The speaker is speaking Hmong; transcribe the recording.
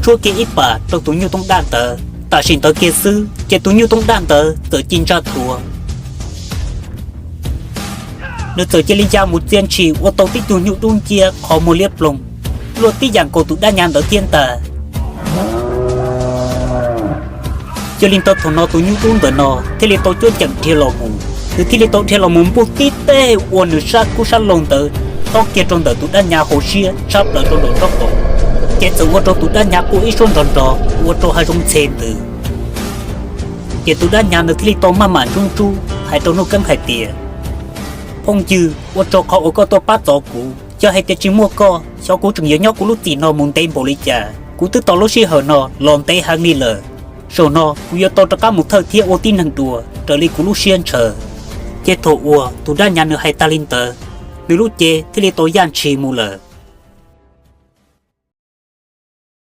tuab kiag ib pas rau tus nyuj tooj daj ntawd. Tam sim ntawd kiag xwb ces tus nyuj tooj daj ntawd txawm ci ntsaj thuav. Nws txawm cia li ya mus txia ntshis ua tau tib tug nyuj dub nciab qhov muag liab ploog, luaj tib yam nkaus tus dab nyav ntawd thiab ntag. Yog li ntawd thaum no tus nyuj dub ntawm no thiaj li tau cuab ceem dhia los mus. Nws thiaj li tau dhia los mus npuj tib teg ua nws sab kub sab laug ntawd tob kiag rau ntawm tus dab nyav hauv siab tshab plaws rau nraum nraub qaum, ces txawm ua rau tus dab nyav quaj ib suab nrov nrov ua rau hav zoov ntxhe ntws. Ces tus dab nyav ntawd thiaj li tau maj mam ntsub ntsub hais rau Nuj Keeb hais tias, Phooj ywg, ua tsaug qhov uas koj tuaj pab txov kuv. Yog hais tias tsis muaj koj, xyov kuv tseem yuav nyob kuv lub txim no mus ntev npaum li cas. Kuv twb tau lub sij hawm no los ntev heev li lawm. Zaum no kuv yuav tau rov qab mus thawj thiab ua tib neeg dua raws li kuv lub siab ntshaw. Ces thaum uas tus dab nyav nws hais tag li ntawd, nws lub cev thiaj li tau yaj ntshis mus lawm.